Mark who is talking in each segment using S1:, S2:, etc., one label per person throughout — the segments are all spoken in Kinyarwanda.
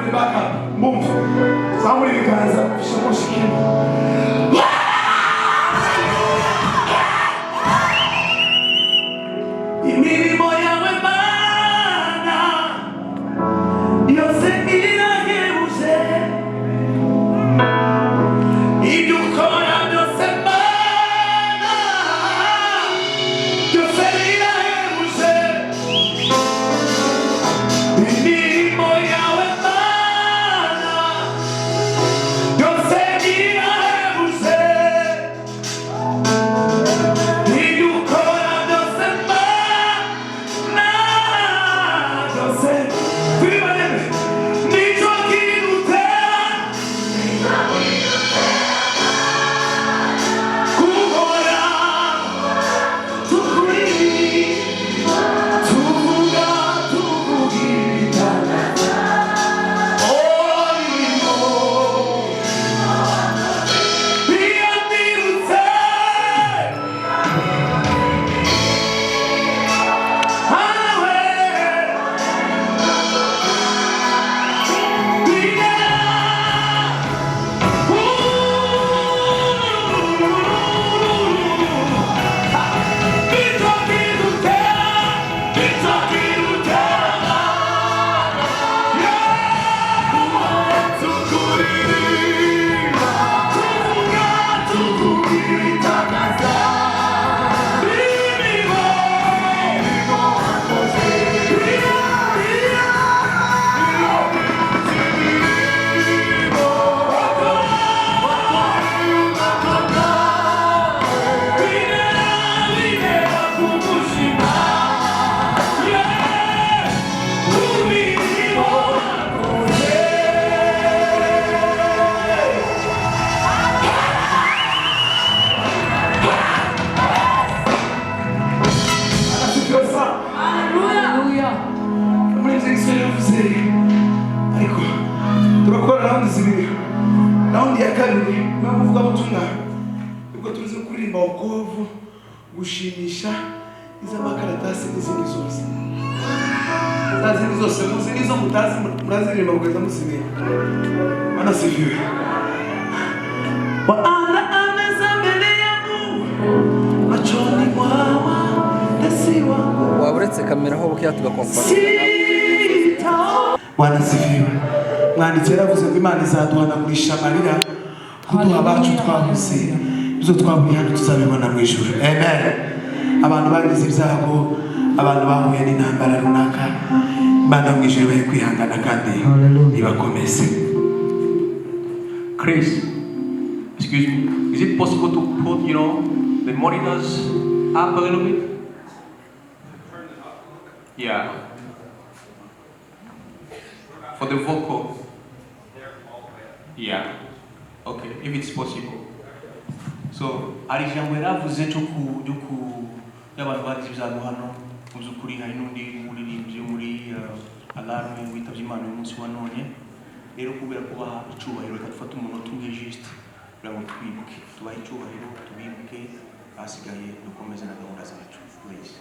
S1: Muri backup mumve, zamura ibiganza bishimushikire. Imirimo yawe Mana yose irahebuje, ibyo ukora byose Mana byose birahebuje. Imirimo yawe Mana byose birahebuje, ibyo ukora byose Mana byose tubibonere, nicyo kidutera guhora tukuri tuvuga tuvuga ibitangaza. Oh, imirimo iyo nirutse hawe bigera.
S2: Hallelujah.
S1: Muri ibyo gisore yavuze, ariko turakora round zibiri. Round ya kabiri niyo kuvugabutumwa, ubwo tuzi kuririmba wokovu, gushimisha, iz'amakaratasi n'izindi zose, za zindi zose muzi n'izo mutazi muraziririmba mugahita muzimenya. Bwana asifiwe. Waanda ameza mbele yangu machoni mwa watesi wangu.
S3: Waba uretse kamera ho bukeya tugakompara.
S1: Bwana asifiwe. Mwanditsi yaravuze ngo Imana izaduhanagurisha amarira, kuduha abacu twabuze, ibyo twaburiye hano tuzabibona mu ijuru. Amen. Abantu bagize ibyago, abantu bahuye n'intambara runaka, Imana mu ijuru ibahe kwihangana kandi ibakomeze.
S4: Chris, excuse me, is it possible to put the monitors up a little bit? Yeah. For the vocal. Yeah. Okay, if it's possible. So, hari ijambo yaravuze cyo ku ryo ku y'abantu bagize ibyago hano. Mu by'ukuri hari n'undi muririmbyi wo muri Alarme witabye Imana uyu munsi wa none. Rero kubera kubaha icyubahiro, reka dufate umunota umwe juste kugira ngo twibuke, tubahe icyubahiro, tubibuke, ahasigaye dukomeze na gahunda zacu, please.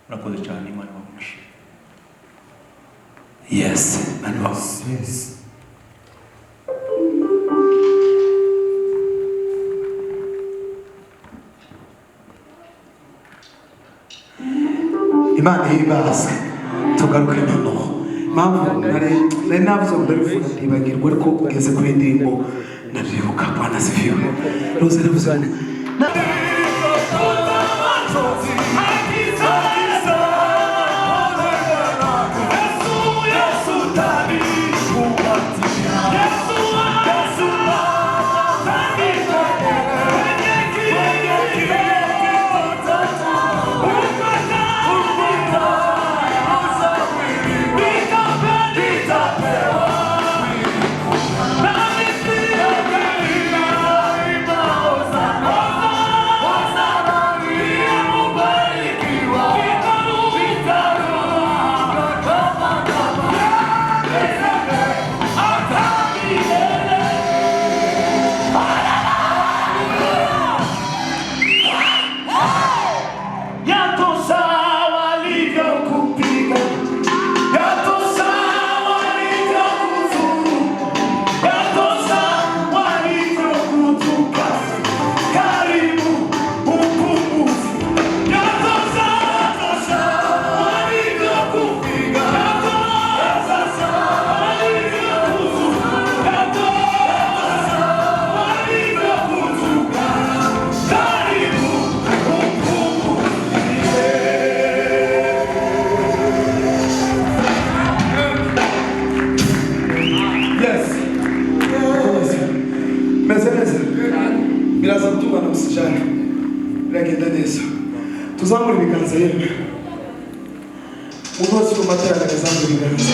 S4: Murakoze cyane, Imana ibahe.
S1: Yes, Imana ibahe.
S5: Yes.
S1: Imana ihimbazwe. Tugaruke noneho impamvu nari navuze ngo ndabivuga ntibagirwa, ariko ugeze kuri iyi ndirimbo ndabyibuka. Bwana asifiwe. Rose yaravuze ngo
S6: Hosanna.
S1: Bimeze neza, biraza gutungana gusijana, biragenda neza. Tuzamura ibiganza yemwe, umuntu wese uri mu materaniro azamura ibiganza.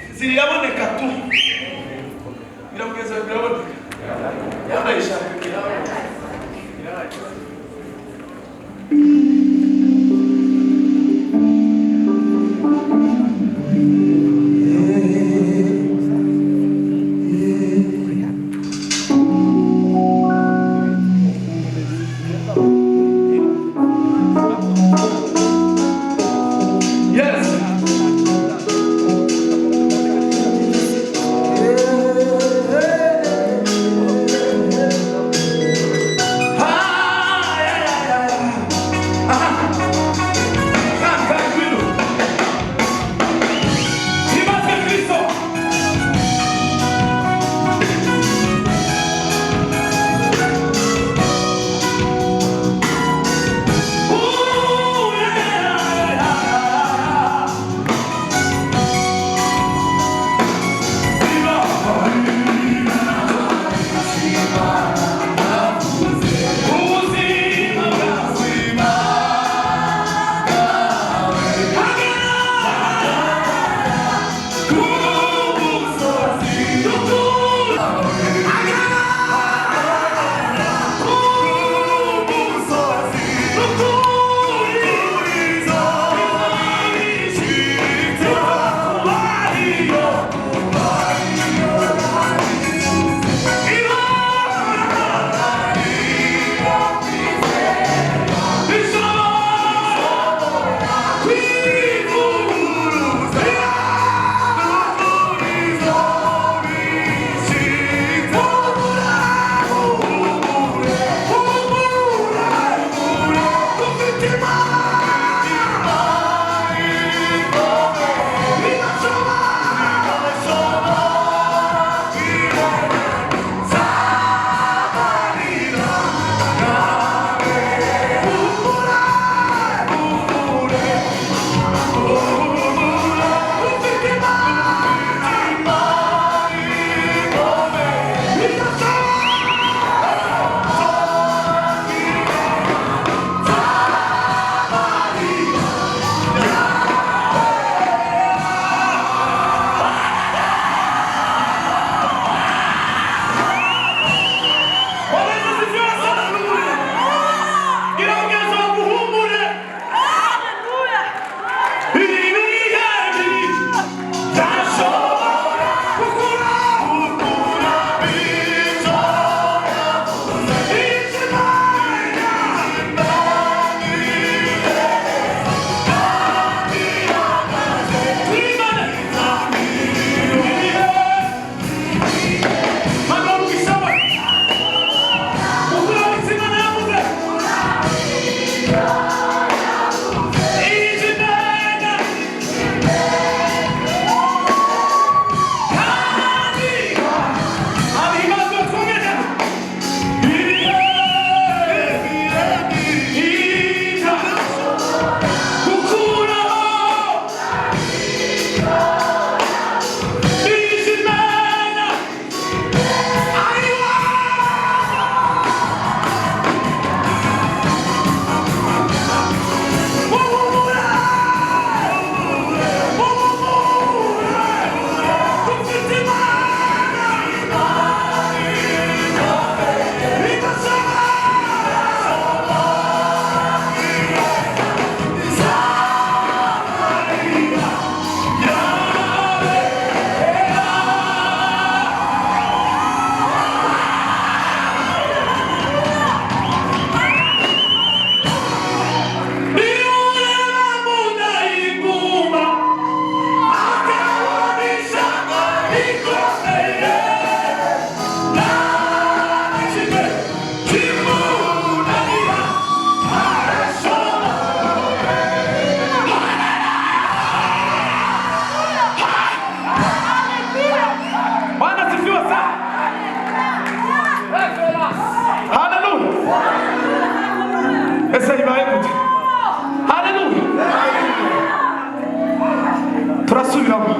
S1: Inzira iraboneka tu, biramugeza, biraboneka, yambaye ishaka. Yes. Turasubiramo.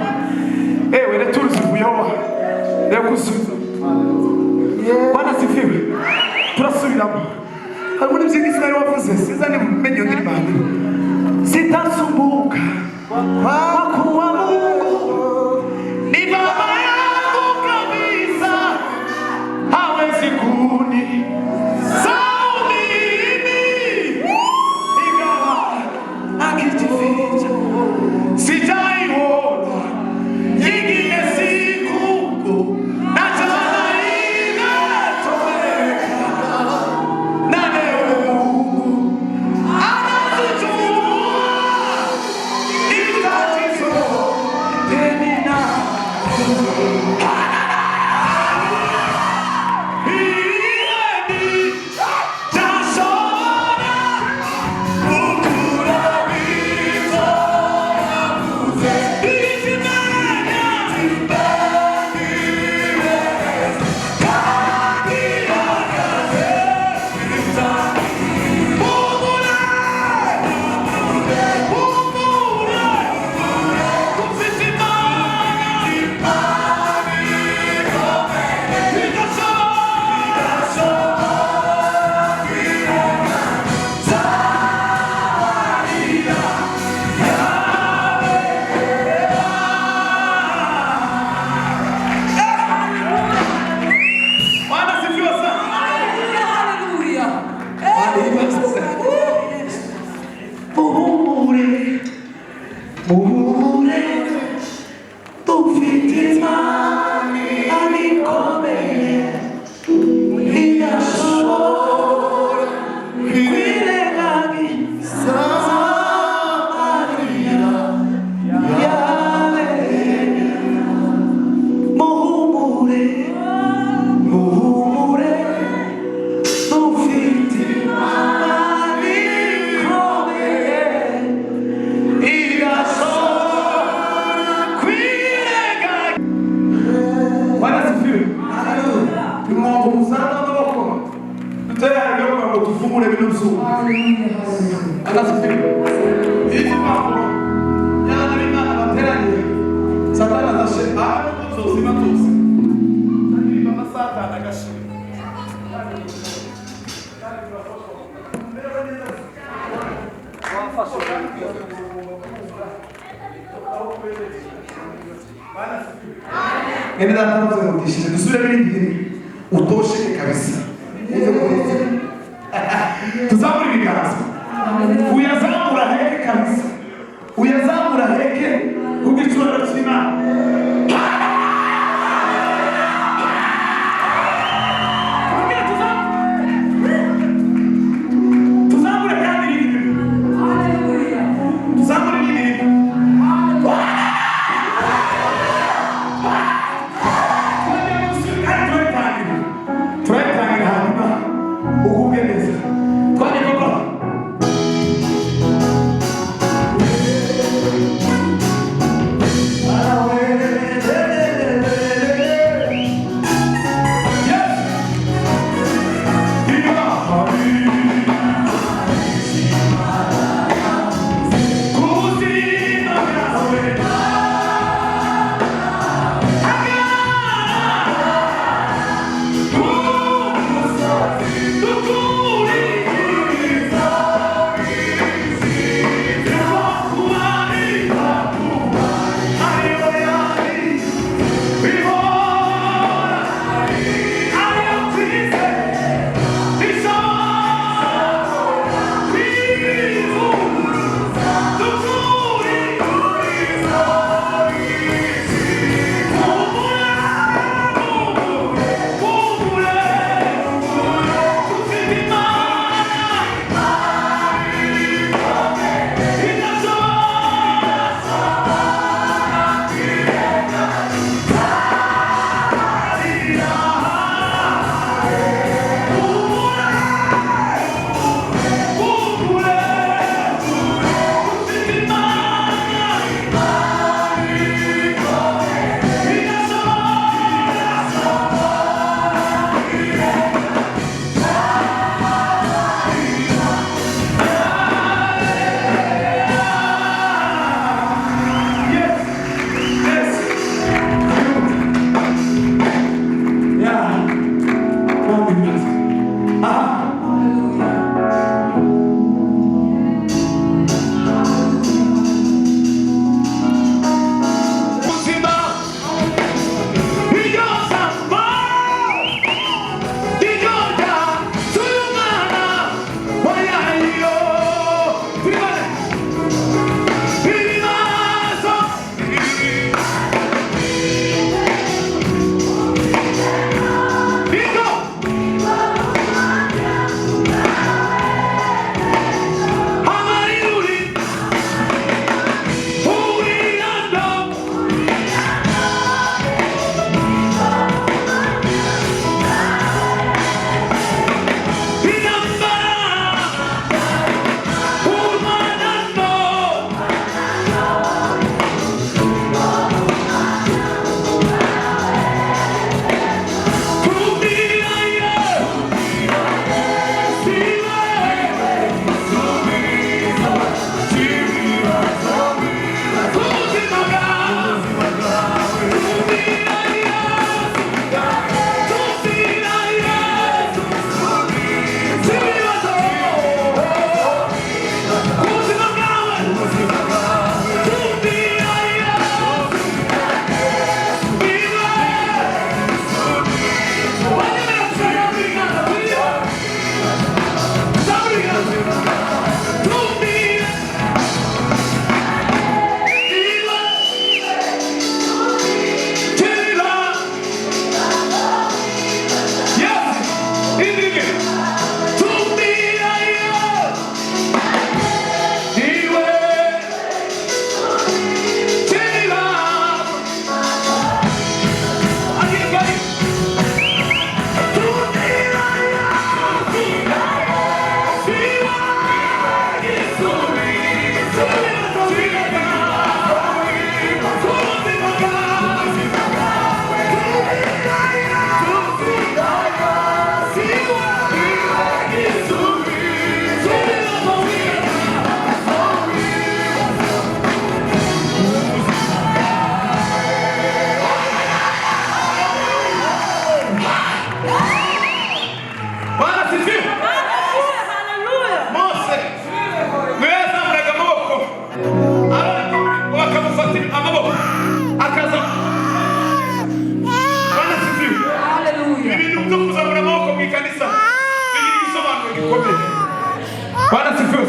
S1: Ewe retour zivuyeho. Reka usubize. Bwana sifiwe. Turasubiramo. Hari muri byinshi nari wavuze siza ni menyo ndirimbo. Sitasumbuka kwa kuwa Mungu ni baba yangu kabisa, hawezi kunisahau mimi, ingawa akijificha sijaiona nyingine siku na jana imetoweka, na leo Mungu anazijua tatizo tena. Bwana sifiwe sana. Muhumure, muhumure, dufite Imana ikomeye, idashobora kwirengagiza amarira yawe. Muhumure, muhumure, dufite Imana ikomeye, idashobora kwirengagiza. Bwana asifiwe. Nimwomba umusaraba w'amaboko tutayarebe kugira ngo tuvumure bino byuma. Bwana asifiwe. Izi mpapuro y'abana b'Imana bateraniye, Satani azashe aha nubwo tuzima tuzi. Aririmba amasaha atanu agashira. Mwene data navuze ngo ndishije dusubiremo irindi rimwe utosheke kabisa uze kurinda tuzamure ibiganza uyazamura heke kabisa uyazamura heke kubw'icyubahiro cy'Imana. Twongere tuzamure. Tuzamure kandi irindi rimwe. Tuzamure irindi rimwe. Turayitangira hanyuma ugubwe neza. Twajya gukora.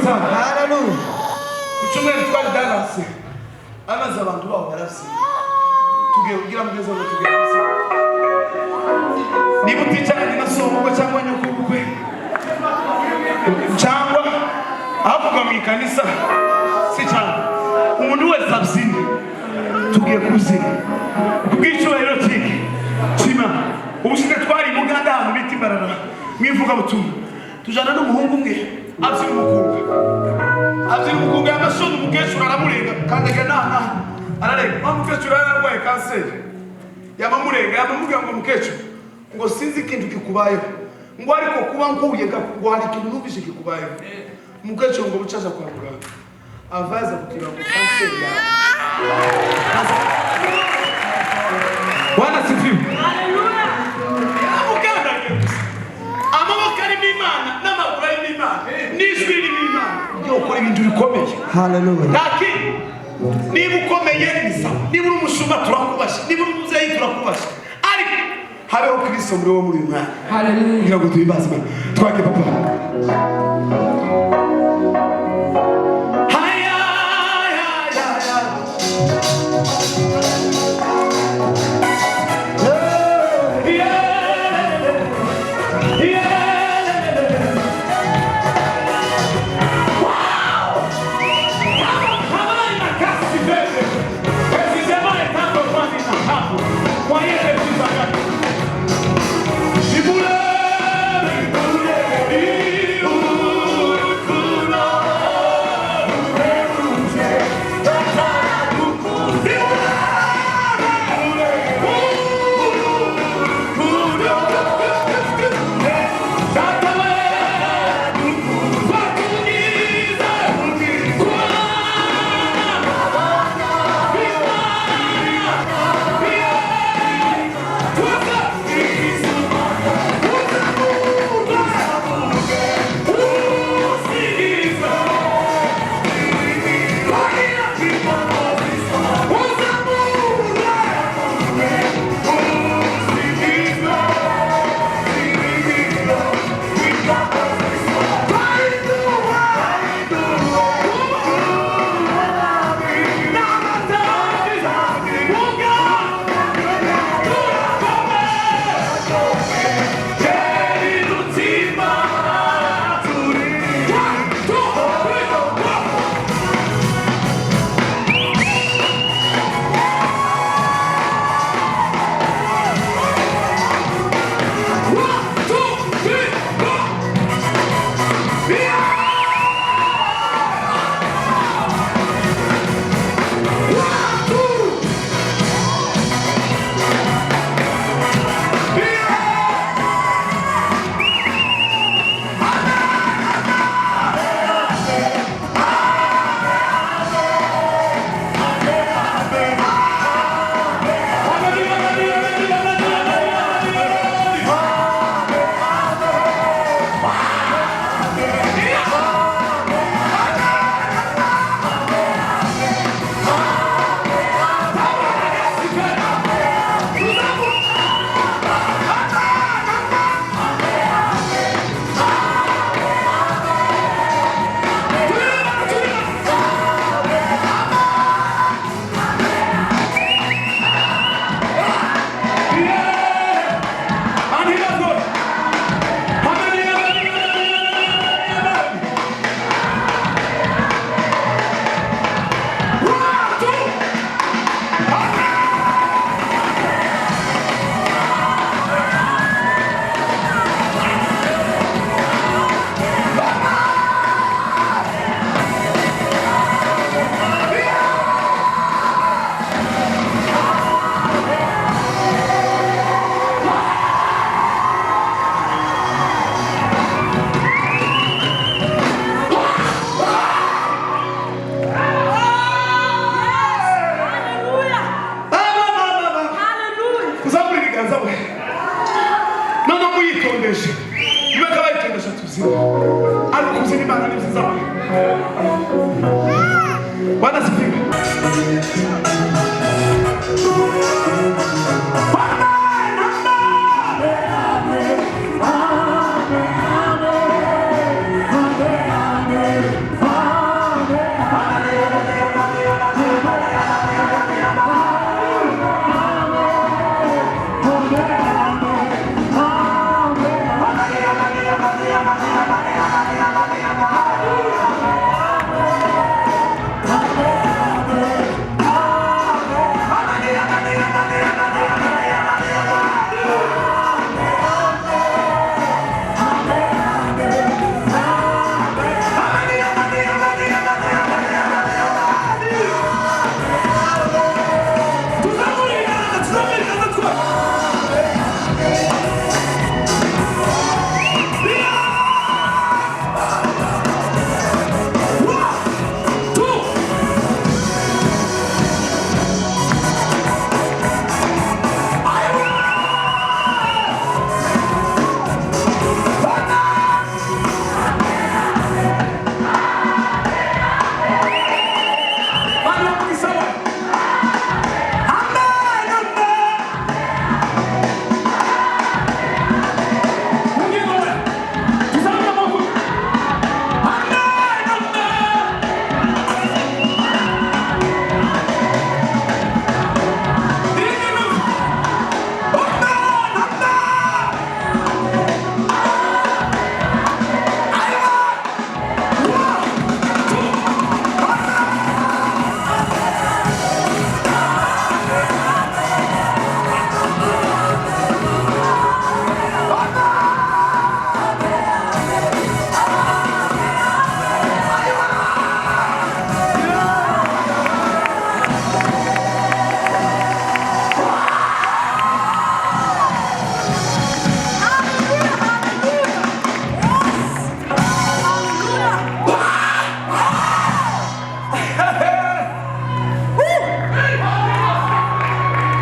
S1: Sana.
S3: Haleluya.
S1: Ku cyumweru twari Dallas, amaze abantu baho barabyina. Tugiye kugira mugeze ngo tugiye kubyina. Niba uticaranye na sobukwe cyangwa nyokobukwe cyangwa avuga mu ikanisa si cyane, umuntu wese abyine. Tugiye kubyina kubw'icyubahiro cy'iki cy'Imana. Ubushize twari i Buganda, ahantu bita Imbarara, mu ivugabutumwa, tujana n'umuhungu umwe abyina umukunga, abyina umukunga y'amashuri. Umukecuru aramurenga, kandagira nana ararenga. Wa mukecuru yari arwaye kanseri, yamamurenga, yamamubwira ngo: "Mukecuru," ngo, "sinzi ikintu kikubayeho," ngo, "ariko kuba nkuye ngo hari ikintu numvise kikubayeho." Umukecuru ngo bucaza kwa muganga, avaza kugira ngo kanseri yawe. Bwana sifiwe. Yaramukandagiye gusa. Amaboko arimo Imana, n'amaguru arimo Imana, n'ijwi ririmo Imana, ugiye gukora ibintu bikomeye.
S3: Haleluya.
S1: Nta kindi. Niba ukomeye ni sawa, niba uri umushumba turakubasha, niba uri umubyeyi turakubasha, ariko habeho Kristo muri wowe muri uyu mwanya kugira ngo duhimbaze Imana. Twake papa. Haya, ya, ya, ya. Yeah. Habaye makasi veve. Précisément étant au hapo. Voyez les petits agates. Ibule, ibule,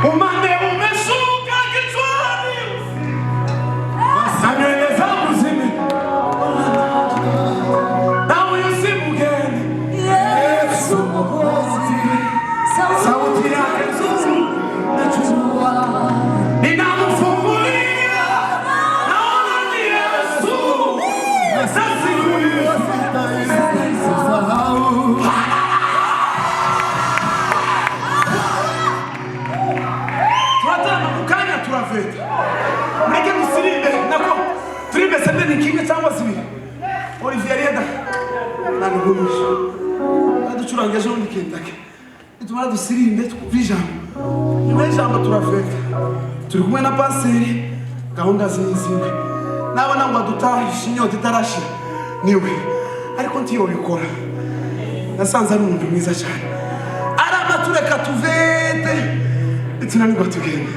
S1: Umande umeshuka kichwani, na nywele zangu zime, na huyu si mgeni.
S2: Yesu Mwokozi,
S1: Sauti yake nzuri
S2: najua
S1: ninamfungulia, naona ni Yesu. Sasa huyu
S2: sahau.
S1: Turatanga mu kanya turaveta, mureke dusirimbe nako turimbe sende ni kimwe cyangwa zibiri. Olivier yeda nanigumisha aducuranga ejo bundi Kentucky, nitumara dusirimbe twumve ijambo, nyuma y'ijambo turaveta. Turi kumwe na paseri, gahunda z'izindi nabona ngo adutahishe inyota itarashira niwe, ariko ntiyobikora. Nasanze ari umuntu mwiza cyane, aramatureka tuvete itunanirwa tugende,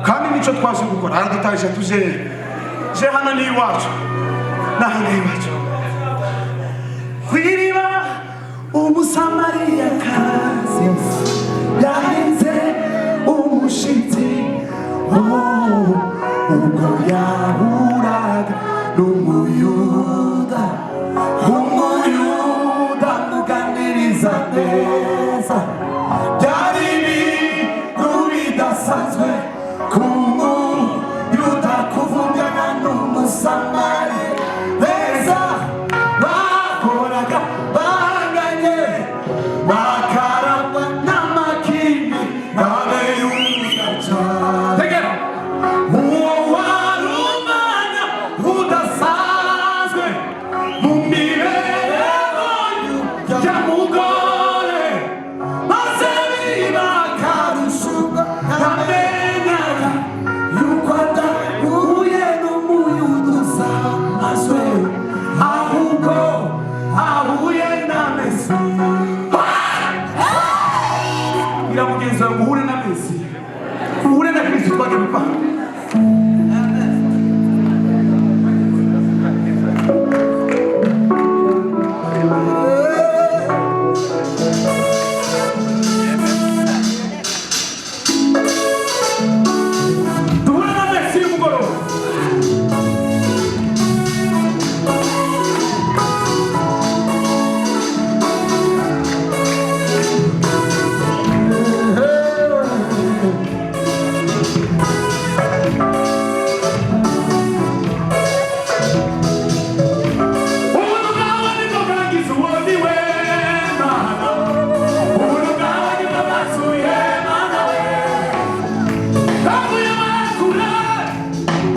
S1: kandi nicyo twaje gukora. Aradutahisha tuje je hano ni iwacu, n'aha ni iwacu. Ku iriba umusamariyakazi yahinze umushitsi, oh, ubwo yahuraga n'umuyuda, umuyuda amuganiriza neza. Byari ibintu bidasanzwe ku muyuda kuvugana n'umusamari beza, bahoraga banganye bakarangwa n'amakimbi n'abeyuda cyane. Tegera uwo wari umwanya udasanzwe mu mibereho ya mugore, maze biba akarusho yamenyaga yuko adahuye n'umuyuda usanzwe, ahubwo ahuye na Mesiya. Bwira mugenzi wawe ngo uhure na Mesiya, uhure na Kristo twajya gupfa. Duhure na Mesiya umugoroba. Ubuntu bwawe nibwo bwangiza uwo ni we Mana. Ubuntu bwawe nibwo bwasuye Mana we. Bavuye kure,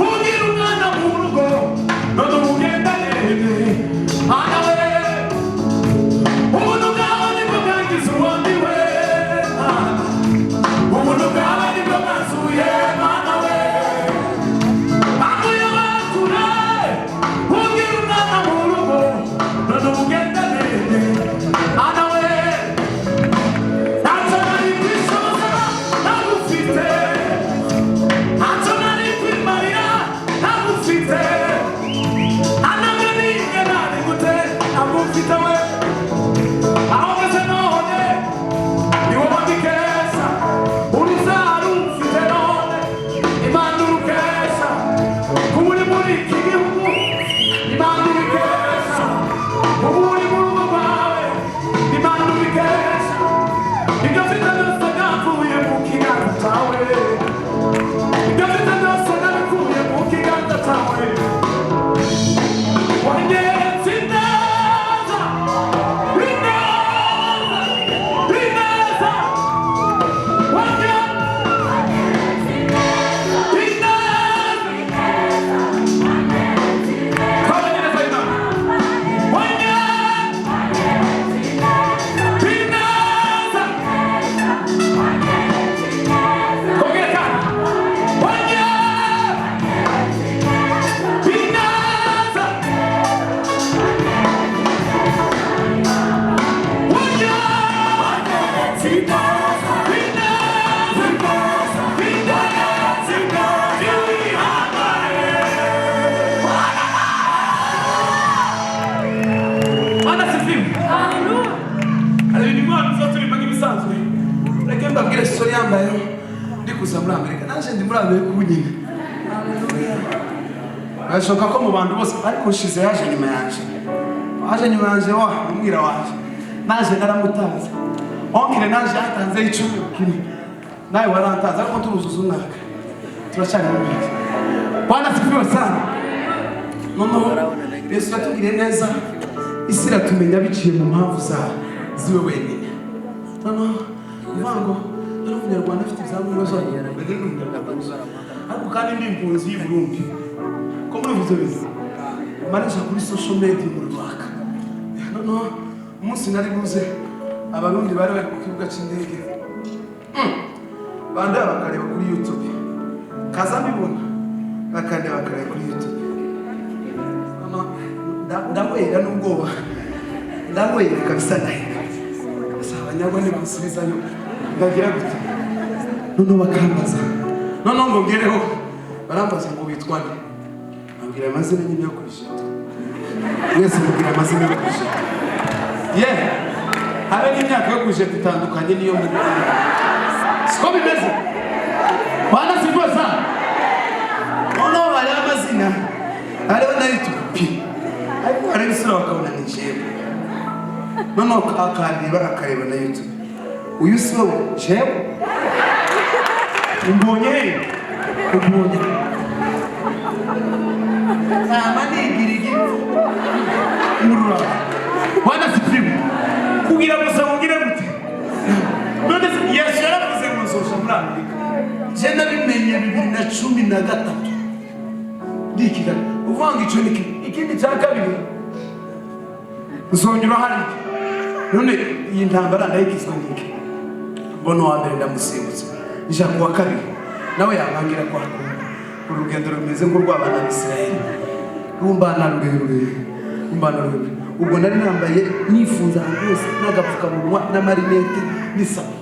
S1: ugira umwana mu rugo, none ubu ugendane Mana we. Ubuntu bwawe nibwo bwangiza uwo ni we Mana. Ubuntu bwawe nibwo bwasuye Mana we. Bavuye kure, ugira umwana mu rugo, none ubu ugendane Mana we. Ntacyo nari kwishoboza ntagufite, ntacyo nari kwimarira ntagufite, anamwe ninge nari gute ntagufite we. Aho ngeze none ni wowe mbikesha, urubyaro mfite none Imana urukesha, kuba uri muri iki gihugu Imana urukesha, kuba uri mu rugo rwawe Imana urukesha. Ibyo mfite byose byavuye mu kiganza cyawe, ibyo mfite byose nabikuye mu kiganza cyawe. Wanyeretse ineza, ineza, ineza, wanyeretse ineza. Twabonye neza Imana. Wanyeretse ineza. Kongera kandi. Wanyeretse ineza. Wanyeretse ineza, ineza, ineza, ineza. Mana sifiwe. Hari ibintu Imana iza turirimba nk'ibisanzwe. Reka mbabwire story yambayeho. Kuza muri Amerika, naje ndi muri Amerika ubu nyine. Birashoboka ko mu bantu bose, ariko ushize yaje nyuma yanje, waje nyuma yanje, wa umwira wanje naje naramutanze. Oncle naje yatanze 10 kimwe, nawe warantanze, ariko turuzuza umwaka turacyari mu mirimo. Bwana sifiwe sana. Noneho Yesu yatugiriye neza, isi iratumenya biciye mu mpamvu za ziwe wenyine. Noneho uvuga ngo nari umunyarwanda afite ibyangombwa z'abanyarwanda, ndi umunyarwanda ariko kandi ndi impunzi y'i Burundi. Ko muri ibyo bintu manisha kuri social media mu Rwanda. Noneho umunsi nari buze, Abarundi bari bari ku kibuga cy'indege, bandeba bakareba kuri YouTube, kaza mbibona, bakandeba bakareba kuri YouTube. Mama, ndahwera n'ubwoba, ndahwera kabisa, ndahera. Gusa abanyagwa nibansubizayo ndagira gute? Noneho bakambaza, noneho ngo ngereho barambaza ngo witwa nde? Ambwira amazina nyine yo kwishyura. Mwese mubwira amazina yo kwishyura ye, habe n'imyaka yo kwishyura itandukanye n'iyo muri, siko bimeze? Bwana sibwo sana. Noneho hariho amazina, hariho na YouTube pi, ariko hareba isura bakabona ni jewe. Noneho akandeba akareba na YouTube, uyu si wowe? Jewe umbonye he? Umbonye nama nigira igipfu murura. Bwana sifiwe. Kugira gusa mugire gute? None se Yesu yaravuze ngo nzoja muri Amerika, je nabimenye 2013 ndi i Kigali. Uvuga ngo icyo ni kimwe. Ikindi cya kabiri, nzonyura hariya. None iyi ntambara ndayikizwa n'iki? Mbona uwa mbere ndamusimbutse, nja ku wa kabiri, nawe yabangira kwa kumwe. Urugendo rumeze nk'urw'abana b'Isirayeli, rumbana rurerure, rumbana rurerure. Ubwo nari nambaye nifunze ahantu hose n'agapfukamunwa n'amarinete n'isapo.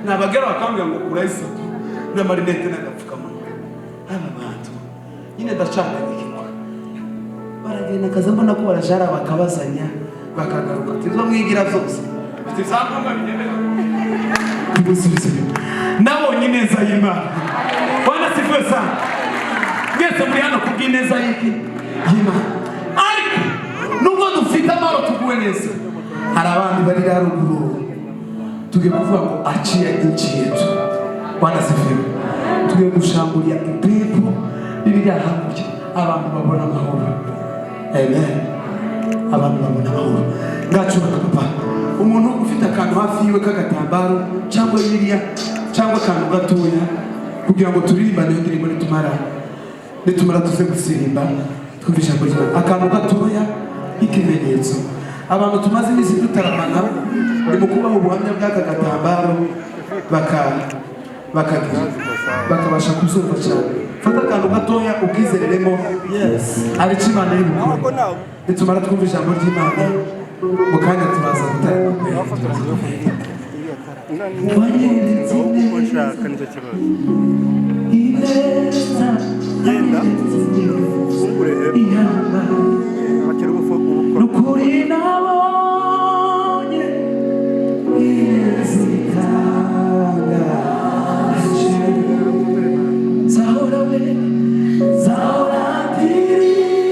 S1: Nabagera bakambwira ngo kuraho isapo n'amarinete n'agapfukamunwa. Aba bantu nyine ndacanganyikirwa, baragenda kaza mbona ko barajara bakabazanya bakagaruka. Ati ibyo mwigira byose mfite ibyangombwa binyemera tumusubize inyuma. Nabonye ineza y'Imana. Bwana sifiwe sana. Mwese muri hano kubw'ineza y'iki? Y'Imana. Ariko nubwo dufite amahoro, tuguwe neza, hari abandi bari haruguru. Tugiye kuvuga ngo achia nchi yetu. Bwana sifiwe. Tugiye gushambulia ipepo riri hakurya, abantu babona amahoro. Amen. Abantu babona amahoro. Ngacuranga papa, umuntu ufite akantu hafi yiwe k'agatambaro cyangwa biriya cyangwa akantu gatoya kugira ngo turirimbane iyo ndirimbo. Nitumara tuze gusirimba, twumve ijambo ry'Imana. Akantu gatoya nk'ikimenyetso. Abantu tumaze iminsi dutaramana, ni mu kubaha ubuhamya bw'aka gatambaro, bakagira bakabasha kuzumva cyane. Fata akantu gatoya ukizereremo, hari icyo Imana iri bukore. Nitumara twumva ijambo ry'Imana, mu kanya turaza gutarama. Wanyeretse
S5: Ushaka nicyo kibazo.
S2: ineza.
S5: Genda ufungure hepfo.
S2: Ihambaye.
S5: Bakira ubufu ubukora.
S2: Nukuri nabonye ineza itangaje. Zahora we, zahora ndirima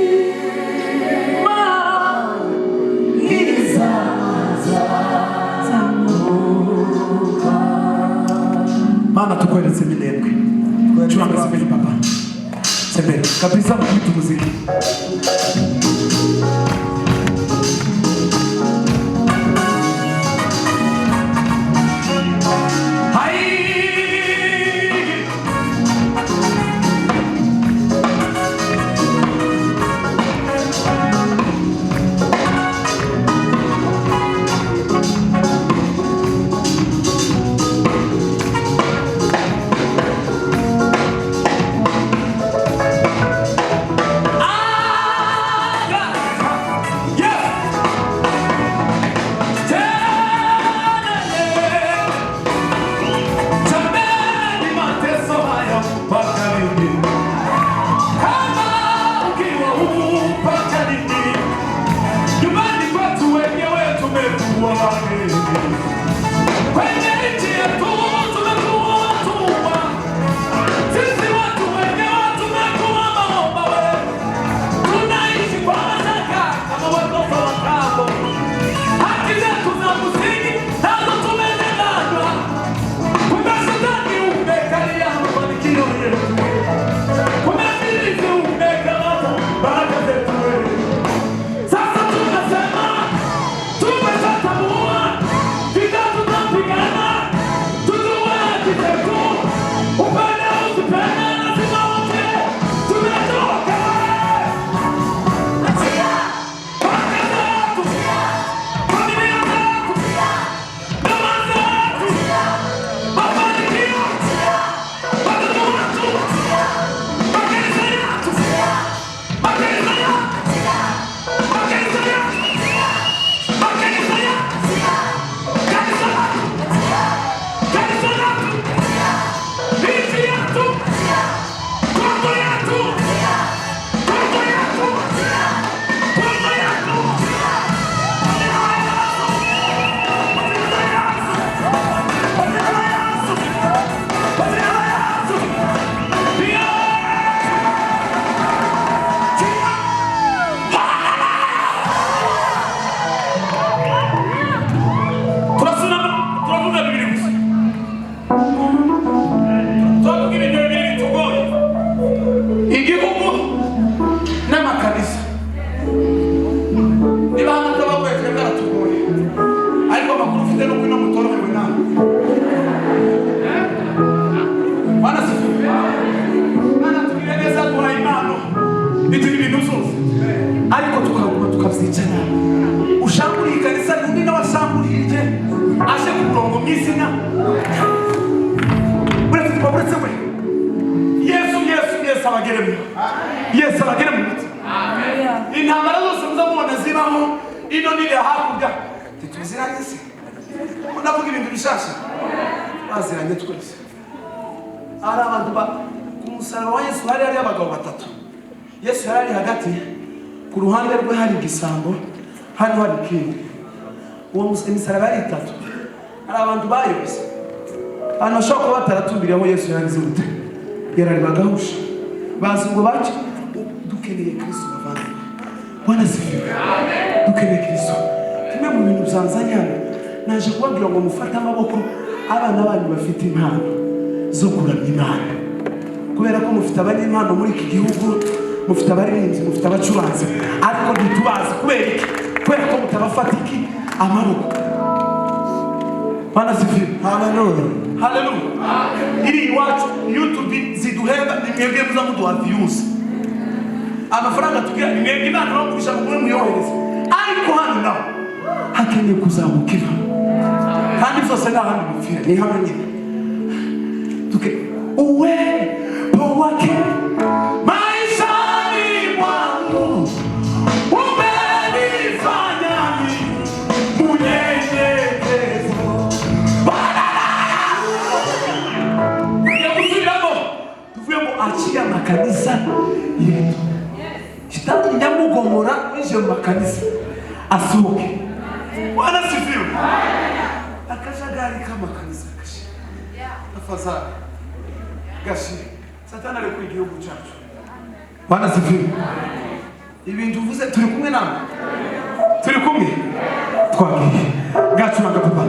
S2: izazamuka.
S1: Mana, tukweretse Minembwe. Curanga semberi papa, semberi kabisa, mukubita umuziki. Hai!
S2: Aga!
S1: Tuziranye se? Ko ndavuga ibintu bishasha, baziranye twese. Hari abantu ba ku musaraba wa Yesu, hari hariyo abagabo batatu. Yesu yari ari hagati, ku ruhande rwe hari igisambo, hano hari ikindi. Uwo imisaraba yari itatu. Hari abantu bayobye, abantu bashobora kuba bataratumbiriye aho Yesu yarize gute, yarari bagahusha, bazi ngo bake. Dukeneye Kristo, bavandimwe. Bwana sifiwe. Dukeneye Kristo. Kimwe mu bintu byanzanye hano, naje kubabwira ngo mufate amaboko abana banyu bafite impano zo kuramya Imana, kubera ko mufite abanyempano muri iki gihugu, mufite abaririmbyi, mufite abacuranzi, ariko ntitubazi. Kubera iki? Kubera ko mutabafata iki? Amaboko. Bwana sifiwe.
S6: Haleluya.
S1: Haleluya. Iri iwacu YouTube ziduhemba, ni mwebwe muza muduha views. Amafaranga tugira ni mwebwe. Imana bamugisha ngo mwe muyohereze, ariko hano naho hakeneye kuzamukira, kandi byose nta handi bipfira, ni hano nyine. Tuke uwepo wake maishani mwangu umenifanya ni munyenyekevu. Tugiye gusubiramo, tuvuye ngo aciye amakanisa yetu, shitani nyamugomora winjiye mu makanisa asohoke. Bwana sifiwe. Akajagari k'amakanisa gashire, afazari gashire. Satani ari kuri igihugu cyacu. Bwana sifiwe. Ibintu uvuze, turi kumwe namwe, turi kumwe, twagiye. Gacuranga, papa.